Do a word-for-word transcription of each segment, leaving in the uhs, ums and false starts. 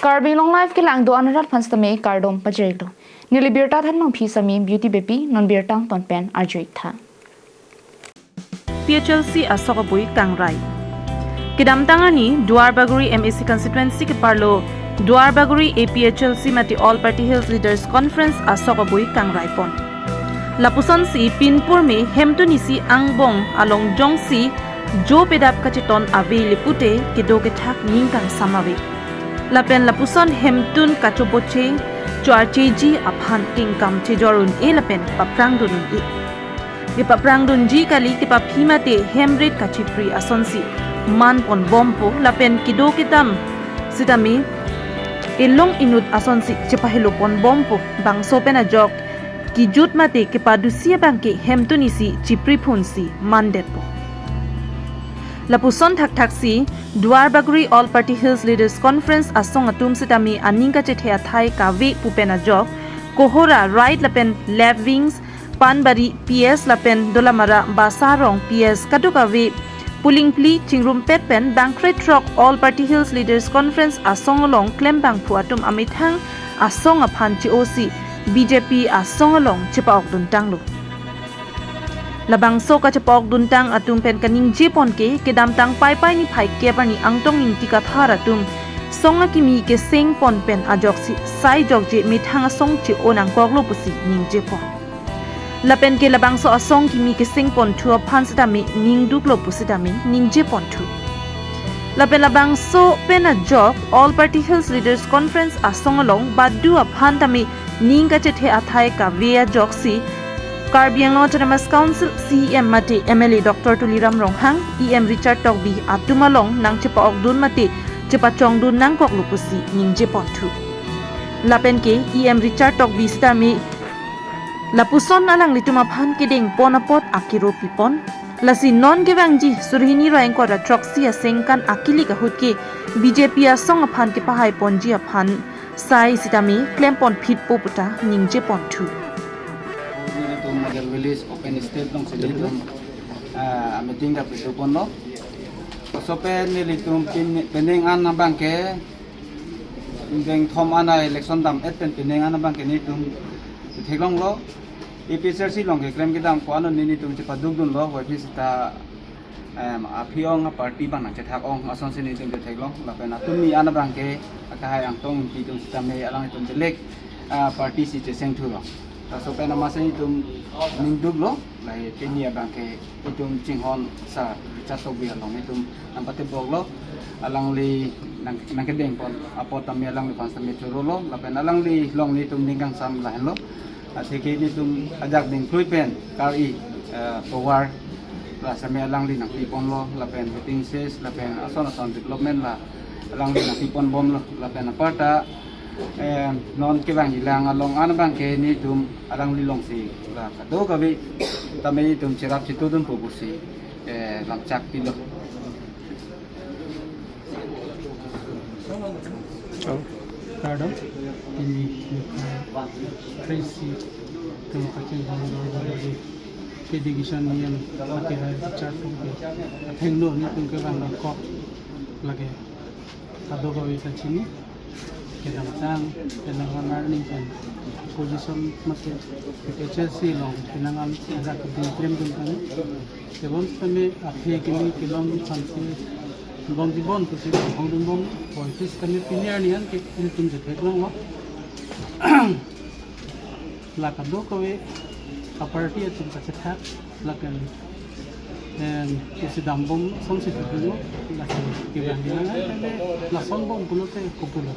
Karbi Anglong Live kelang do-an arat aphan sitame kardom pajirlo. Neli birta than Mangphi Sami, Beauty Bepi, non birta angton pen arju-ik tha. A P H L C asok abui kangrai. Kedamtang arni Duarbagori M A C constituency keparlo Duarbagori A P H L C mate All Party Hills Leaders Conference asok abui kangrai pon. Lapusonsi pinpur me hemtun isi angbong along jongsi jo pedap kacheton ave le pute kedo kethak ning kangsam ave. Lapen lapuson hemtun kachoboche, choarcheji aphan kengkam chejor un-e lapen paprang dun un-e. Kepaprang dunji kali, kepaphi mate hemrit kachipri asonsi man pon bompo lapen kedo kedam sitame elong inut asonsi chepahelo pon bompo, bangso pen ajok kejut mate kepadusi abangke hemtun isi chipri phunsi mandetpo. Lapuson thakthaksi Duarbagori All Party Hills Leaders Conference asong atum sitame aning kachethe athai kave pu pen ajok Kohora right lapen left wings, Panbari P S lapen Dolamara Basarong P S kadokave polling phli chingrumpet pen bangkre throk All Party Hills Leaders Conference asong along klembangphu atum amethang asong aphan che-osi B J P asong along chepa-ok duntanglo. Labangso kachepa-ok duntang atum pen kaningje pon ke, kedamtang Paipai niphai kep arni Angtong Ingti Kathar atum song akimi keseng pon pen ajoksi sai jokje methang asong che-o nangkoklo pusi ningje pon. Lapen ke labangso asong kimi keseng ponthu aphan sitame ningduklo pusitame ningje ponthu. Lapen labangso pen ajok All Party Hills Leaders Conference asong along badu aphan tame ning kachethe athai kave ajoksi Karbi Anglong Autonomous Council C E M mate M L A Doctor Tuliram Ronghang, E M Richard Tokbi atum along nangchepa-ok dun mate chepachong dun nangkoklo pusi ningje ponthu. Lapen ke E M Richard Tokbi sitame lapuson alanglitum aphan kedeng pon apot akiro pipon. Lasi non kevangji surhini ra ingkoi ra throksi asengkan akilik ahut ke B J P asong aphan kepahai ponji aphan sai sitame klem pon phitpo puta ningje ponthu. Nelitum Model Village open stage alongsi nelitum, ah, meeting ta pito ponlo. Laso pen nelitum pen-, penang an abangke dengthom an a-election dam-et pen penang an abangke nelitum theklonglo. A P H L C along keklem kedam ko-an nelitum chepaduk dunlo, wai phi sita, em, aphi ong a-party abang nangchethak ong asonsi nelitum chetheklong. Lapen atum ni an abangke akahai Angtong Ingti atum sitame alanglitum belek, ah, party si cheseng thulo. Laso pen amatsi nelitum ningduklo, lahei pini abangke itum chinghon sar Richard Tokbi along itum nangpateboklo, alangli nang, nangkedeng pon apot tame alangliphan sitame chorolo, lapen alangli along nelitum ning kangsam lahenlo. Atheke nelitum ajak dingklui pen kar-i, eh, tovar la sitame alangli nangpiponlo, lapen waiting shed, lapen ason ason development la alangli nangpipon bomlo, lapen aparta, eh, non kevangjilang along an abangke nelitum alangli alongsi la kadokave tame itum cherap chetudunpo pusi, eh, lamchak pilo. Kardom, ini Tracy, kami kacil Bangor lagi ke division yang pakai hari Richard Tokbi. Atheng do nelitum kevang nangkok lagi. Kadokave kachini, kedamtang penang an arni pen opposition mate A P H L C along penang an ajak keding klem dun kami. Tebon sitame aphi kimi kelong aphansi bom dibon pusi bom hong dun bom. Wai phi sitame pini arni an ke nelitum chetheklonglo. La kadokave a-party atum kachethak lapen, em, kesidam bom asonsi theklonglo, lapen kevangjilang an tame lason bom pulote kopulo.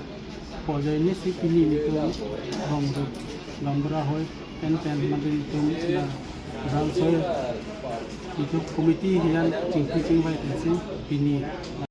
Pu ajoine si pini nelitum bom do, gaonbura ahoi pen pen mate itum la ral soi itum committee hiyan chingki chingvai pensi pini